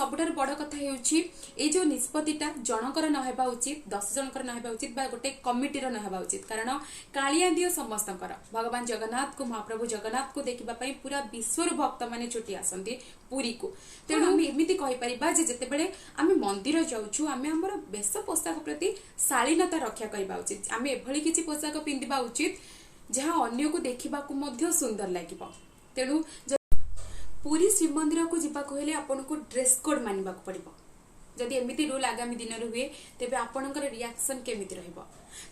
ସବୁଠାରୁ ବଡ଼ କଥା ହେଉଛି, ଏଇ ଯେଉଁ ନିଷ୍ପତ୍ତିଟା ଜଣଙ୍କର ନ ହେବା ଉଚିତ, 10 ଜଣଙ୍କର ନ ହେବା ଉଚିତ ବା ଗୋଟେ କମିଟିର ନ ହେବା ଉଚିତ। କାରଣ କାଳିଆ ଦିଅ ସମସ୍ତଙ୍କର। ଭଗବାନ ଜଗନ୍ନାଥକୁ, ମହାପ୍ରଭୁ ଜଗନ୍ନାଥକୁ ଦେଖିବା ପାଇଁ ପୁରା ବିଶ୍ୱରୁ ଭକ୍ତମାନେ ଛୁଟି ଆସନ୍ତି ପୁରୀକୁ। ତେଣୁ ଆମେ ଏମିତି କହିପାରିବା ଯେ ଯେତେବେଳେ ଆମେ ମନ୍ଦିର ଯାଉଛୁ, ଆମେ ଆମର ବେଶ ପୋଷାକ ପ୍ରତି ଶାଳୀନତା ରକ୍ଷା କରିବା ଉଚିତ। ଆମେ ଏଭଳି କିଛି ପୋଷାକ ପିନ୍ଧିବା ଉଚିତ ଯାହା ଅନ୍ୟକୁ ଦେଖିବାକୁ ମଧ୍ୟ ସୁନ୍ଦର ଲାଗିବ। ତେଣୁ ପୁରୀ ଶ୍ରୀମନ୍ଦିରକୁ ଯିବାକୁ ହେଲେ ଆପଣଙ୍କୁ ଡ୍ରେସ୍ କୋଡ୍ ମାନିବାକୁ ପଡ଼ିବ। ଯଦି ଏମିତି ରୁଲ୍ ଆଗାମୀ ଦିନରେ ହୁଏ, ତେବେ ଆପଣଙ୍କର ରିଆକ୍ସନ୍ କେମିତି ରହିବ?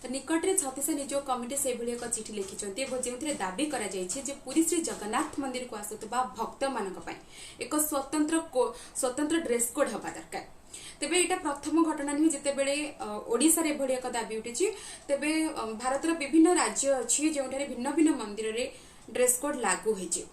ତ ନିକଟରେ ଛତିଶା ନିଯୋଗ କମିଟି ସେଇଭଳି ଏକ ଚିଠି ଲେଖିଛନ୍ତି ଏବଂ ଯେଉଁଥିରେ ଦାବି କରାଯାଇଛି ଯେ ପୁରୀ ଶ୍ରୀ ଜଗନ୍ନାଥ ମନ୍ଦିରକୁ ଆସୁଥିବା ଭକ୍ତମାନଙ୍କ ପାଇଁ ଏକ ସ୍ୱତନ୍ତ୍ର ଡ୍ରେସ୍ କୋଡ୍ ହେବା ଦରକାର। ତେବେ ଏଇଟା ପ୍ରଥମ ଘଟଣା ନୁହେଁ ଯେତେବେଳେ ଓଡ଼ିଶାରେ ଏଭଳି ଏକ ଦାବି ଉଠିଛି। ତେବେ ଭାରତର ବିଭିନ୍ନ ରାଜ୍ୟ ଅଛି ଯେଉଁଠାରେ ଭିନ୍ନ ଭିନ୍ନ ମନ୍ଦିରରେ ଡ୍ରେସ୍ କୋଡ୍ ଲାଗୁ ହୋଇଛି।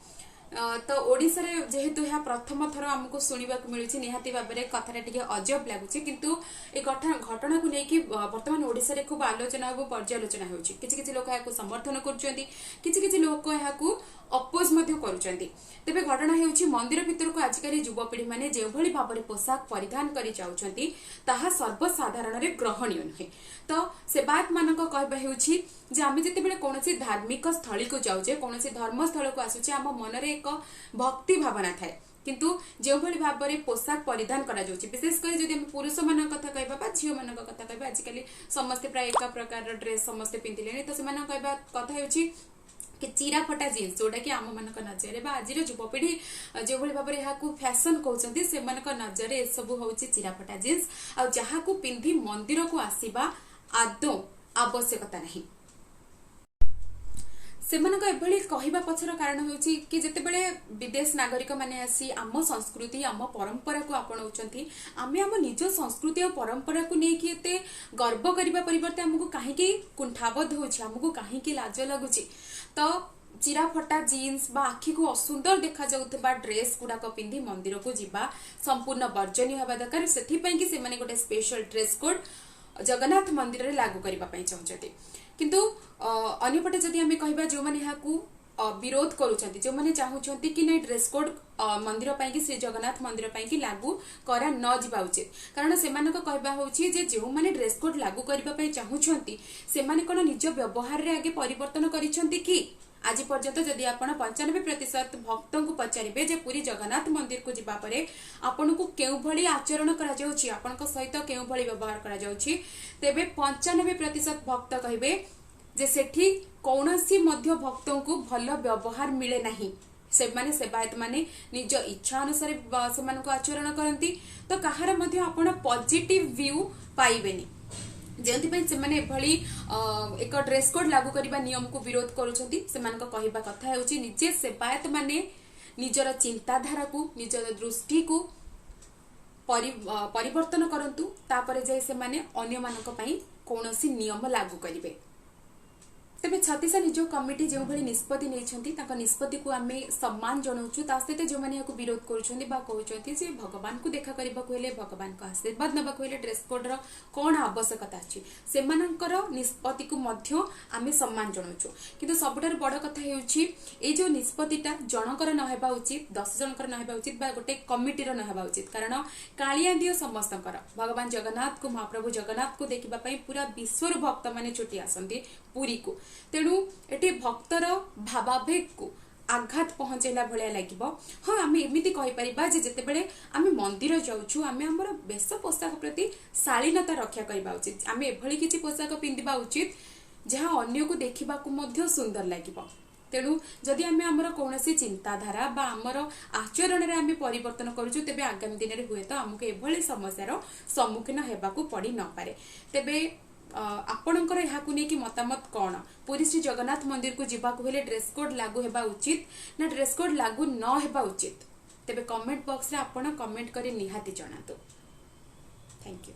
ତ ଓଡ଼ିଶାରେ ଯେହେତୁ ଏହା ପ୍ରଥମ ଥର ଆମକୁ ଶୁଣିବାକୁ ମିଳୁଛି, ନିହାତି ଭାବରେ କଥାଟା ଟିକେ ଅଜବ ଲାଗୁଛି। କିନ୍ତୁ ଏ ଘଟଣାକୁ ନେଇକି ବର୍ତ୍ତମାନ ଓଡ଼ିଶାରେ ଖୁବ ଆଲୋଚନା ଏବଂ ପର୍ଯ୍ୟାଲୋଚନା ହେଉଛି। କିଛି କିଛି ଲୋକ ଏହାକୁ ସମର୍ଥନ କରୁଛନ୍ତି, କିଛି କିଛି ଲୋକ ଏହାକୁ ଅପୋଜ ମଧ୍ୟ କରୁଛନ୍ତି। ତେବେ ଘଟଣା ହେଉଛି, ମନ୍ଦିର ଭିତରକୁ ଆଜିକାଲି ଯୁବପିଢ଼ିମାନେ ଯେଉଁଭଳି ଭାବରେ ପୋଷାକ ପରିଧାନ କରି ଯାଉଛନ୍ତି, ତାହା ସର୍ବସାଧାରଣରେ ଗ୍ରହଣୀୟ ନୁହେଁ। ତ ସେବାୟତମାନଙ୍କ କହିବା ହେଉଛି ଯେ ଆମେ ଯେତେବେଳେ କୌଣସି ଧାର୍ମିକ ସ୍ଥଳୀକୁ ଯାଉଛେ, କୌଣସି ଧର୍ମସ୍ଥଳକୁ ଆସୁଛେ, ଆମ ମନରେ ଏକ ଭକ୍ତି ଭାବନା ଥାଏ। କିନ୍ତୁ ଯେଉଁଭଳି ଭାବରେ ପୋଷାକ ପରିଧାନ କରାଯାଉଛି, ବିଶେଷ କରି ଯଦି ଆମେ ପୁରୁଷମାନଙ୍କ କଥା କହିବା ବା ଝିଅମାନଙ୍କ କଥା କହିବା, ଆଜିକାଲି ସମସ୍ତେ ପ୍ରାୟ ଏକ ପ୍ରକାରର ଡ୍ରେସ୍ ସମସ୍ତେ ପିନ୍ଧିଲେଣି। ତ ସେମାନଙ୍କ କହିବା କଥା ହେଉଛି କି ଚିରା ଫଟା ଜିନ୍ସ, ଯୋଉଟାକି ଆମମାନଙ୍କ ନଜରରେ ବା ଆଜିର ଯୁବପିଢ଼ି ଯେଉଁଭଳି ଭାବରେ ଏହାକୁ ଫ୍ୟାସନ କହୁଛନ୍ତି, ସେମାନଙ୍କ ନଜରରେ ଏସବୁ ହେଉଛି ଚିରା ଫଟା ଜିନ୍ସ, ଆଉ ଯାହାକୁ ପିନ୍ଧି ମନ୍ଦିରକୁ ଆସିବା ଆଦୌ ଆବଶ୍ୟକତା ନାହିଁ। ସେମାନଙ୍କ ଏଭଳି କହିବା ପଛର କାରଣ ହେଉଛି କି ଯେତେବେଳେ ବିଦେଶ ନାଗରିକମାନେ ଆସି ଆମ ସଂସ୍କୃତି, ଆମ ପରମ୍ପରାକୁ ଆପଣାଉଛନ୍ତି, ଆମେ ଆମ ନିଜ ସଂସ୍କୃତି ଆଉ ପରମ୍ପରାକୁ ନେଇକି ଏତେ ଗର୍ବ କରିବା ପରିବର୍ତ୍ତେ ଆମକୁ କାହିଁକି କୁଣ୍ଠାବୋଧ ହେଉଛି, ଆମକୁ କାହିଁକି ଲାଜ ଲାଗୁଛି? ତ ଚିରା ଫଟା ଜିନ୍ସ ବା ଆଖିକୁ ଅସୁନ୍ଦର ଦେଖାଯାଉଥିବା ଡ୍ରେସ୍ ଗୁଡାକ ପିନ୍ଧି ମନ୍ଦିରକୁ ଯିବା ସମ୍ପୂର୍ଣ୍ଣ ବର୍ଜନୀୟ ହେବା ଦରକାର। ସେଥିପାଇଁ କି ସେମାନେ ଗୋଟେ ସ୍ପେଶାଲ ଡ୍ରେସ୍ କୋଡ୍ ଜଗନ୍ନାଥ ମନ୍ଦିରରେ ଲାଗୁ କରିବା ପାଇଁ ଚାହୁଁଛନ୍ତି। କିନ୍ତୁ ଅନ୍ୟପଟେ ଯଦି ଆମେ କହିବା, ଯେଉଁମାନେ ଏହାକୁ ବିରୋଧ କରୁଛନ୍ତି, ଯେଉଁମାନେ ଚାହୁଁଛନ୍ତି କି ନାଇଁ, ଡ୍ରେସ୍ କୋଡ୍ ମନ୍ଦିର ପାଇଁକି, ଶ୍ରୀ ଜଗନ୍ନାଥ ମନ୍ଦିର ପାଇଁକି ଲାଗୁ କରା ନ ଯିବା ଉଚିତ। କାରଣ ସେମାନଙ୍କ କହିବା ହେଉଛି ଯେ ଯେଉଁମାନେ ଡ୍ରେସ୍ କୋଡ୍ ଲାଗୁ କରିବା ପାଇଁ ଚାହୁଁଛନ୍ତି, ସେମାନେ କ'ଣ ନିଜ ବ୍ୟବହାରରେ ଆଗେ ପରିବର୍ତ୍ତନ କରିଛନ୍ତି କି? ଆଜି ପର୍ଯ୍ୟନ୍ତ ଯଦି ଆପଣ 95% ଭକ୍ତଙ୍କୁ ପଚାରିବେ ଯେ ପୁରୀ ଜଗନ୍ନାଥ ମନ୍ଦିରକୁ ଯିବା ପରେ ଆପଣଙ୍କୁ କେଉଁଭଳି ଆଚରଣ କରାଯାଉଛି, ଆପଣଙ୍କ ସହିତ କେଉଁଭଳି ବ୍ୟବହାର କରାଯାଉଛି, ତେବେ 95% ଭକ୍ତ କହିବେ ଯେ ସେଠି କୌଣସି ମଧ୍ୟ ଭକ୍ତଙ୍କୁ ଭଲ ବ୍ୟବହାର ମିଳେ ନାହିଁ। ସେମାନେ, ସେବାୟତ ମାନେ ନିଜ ଇଚ୍ଛା ଅନୁସାରେ ସେମାନଙ୍କୁ ଆଚରଣ କରନ୍ତି। ତ କାହାର ମଧ୍ୟ ଆପଣ ପଜିଟିଭ ଭ୍ୟୁ ପାଇବେନି। ଯେଉଁଥିପାଇଁ ସେମାନେ ଏଭଳି ଏକ ଡ୍ରେସ୍ କୋଡ୍ ଲାଗୁ କରିବା ନିୟମକୁ ବିରୋଧ କରୁଛନ୍ତି। ସେମାନଙ୍କ କହିବା କଥା ହେଉଛି, ନିଜେ ସେବାୟତ ମାନେ ନିଜର ଚିନ୍ତାଧାରାକୁ, ନିଜର ଦୃଷ୍ଟିକୁ ପରିବର୍ତ୍ତନ କରନ୍ତୁ, ତାପରେ ଯାଇ ସେମାନେ ଅନ୍ୟମାନଙ୍କ ପାଇଁ କୌଣସି ନିୟମ ଲାଗୁ କରିବେ। ତେବେ ଛତିଶା ନିଯୋଗ କମିଟି ଯେଉଁଭଳି ନିଷ୍ପତ୍ତି ନେଇଛନ୍ତି, ତାଙ୍କ ନିଷ୍ପତ୍ତିକୁ ଆମେ ସମ୍ମାନ ଜଣାଉଛୁ। ତା ସହିତ ଯେଉଁମାନେ ଏହାକୁ ବିରୋଧ କରୁଛନ୍ତି ବା କହୁଛନ୍ତି ଯେ ଭଗବାନଙ୍କୁ ଦେଖା କରିବାକୁ ହେଲେ, ଭଗବାନଙ୍କ ଆଶୀର୍ବାଦ ନେବାକୁ ହେଲେ ଡ୍ରେସ୍ କୋଡ୍ର କ'ଣ ଆବଶ୍ୟକତା ଅଛି, ସେମାନଙ୍କର ନିଷ୍ପତ୍ତିକୁ ମଧ୍ୟ ଆମେ ସମ୍ମାନ ଜଣାଉଛୁ। କିନ୍ତୁ ସବୁଠାରୁ ବଡ଼ କଥା ହେଉଛି, ଏଇ ଯେଉଁ ନିଷ୍ପତ୍ତିଟା ଜଣଙ୍କର ନ ହେବା ଉଚିତ, 10 ଜଣଙ୍କର ନ ହେବା ଉଚିତ ବା ଗୋଟେ କମିଟିର ନ ହେବା ଉଚିତ। କାରଣ କାଳିଆ ଦିଅ ସମସ୍ତଙ୍କର। ଭଗବାନ ଜଗନ୍ନାଥକୁ, ମହାପ୍ରଭୁ ଜଗନ୍ନାଥକୁ ଦେଖିବା ପାଇଁ ପୁରା ବିଶ୍ୱରୁ ଭକ୍ତମାନେ ଛୁଟି ଆସନ୍ତି ପୁରୀକୁ। ତେଣୁ ଏଠି ଭକ୍ତର ଭାବାବେଗକୁ ଆଘାତ ପହଞ୍ଚେଇଲା ଭଳିଆ ଲାଗିବ। ହଁ, ଆମେ ଏମିତି କହିପାରିବା ଯେ ଯେତେବେଳେ ଆମେ ମନ୍ଦିର ଯାଉଛୁ, ଆମେ ଆମର ବେଶ ପୋଷାକ ପ୍ରତି ଶାଳୀନତା ରକ୍ଷା କରିବା ଉଚିତ। ଆମେ ଏଭଳି କିଛି ପୋଷାକ ପିନ୍ଧିବା ଉଚିତ ଯାହା ଅନ୍ୟକୁ ଦେଖିବାକୁ ମଧ୍ୟ ସୁନ୍ଦର ଲାଗିବ। ତେଣୁ ଯଦି ଆମେ ଆମର କୌଣସି ଚିନ୍ତାଧାରା ବା ଆମର ଆଚରଣରେ ଆମେ ପରିବର୍ତ୍ତନ କରୁଛୁ, ତେବେ ଆଗାମୀ ଦିନରେ ହୁଏତ ଆମକୁ ଏଭଳି ସମସ୍ୟାର ସମ୍ମୁଖୀନ ହେବାକୁ ପଡି ନପାରେ। ତେବେ ଆପଣଙ୍କର ଏହାକୁ ନେଇକି ମତାମତ କ'ଣ? ପୁରୀ ଶ୍ରୀ ଜଗନ୍ନାଥ ମନ୍ଦିରକୁ ଯିବାକୁ ହେଲେ ଡ୍ରେସ୍ କୋଡ୍ ଲାଗୁ ହେବା ଉଚିତ ନା ଡ୍ରେସ୍ କୋଡ୍ ଲାଗୁ ନ ହେବା ଉଚିତ? ତେବେ କମେଣ୍ଟ ବକ୍ସରେ ଆପଣ କମେଣ୍ଟ କରି ନିହାତି ଜଣାନ୍ତୁ। Thank you.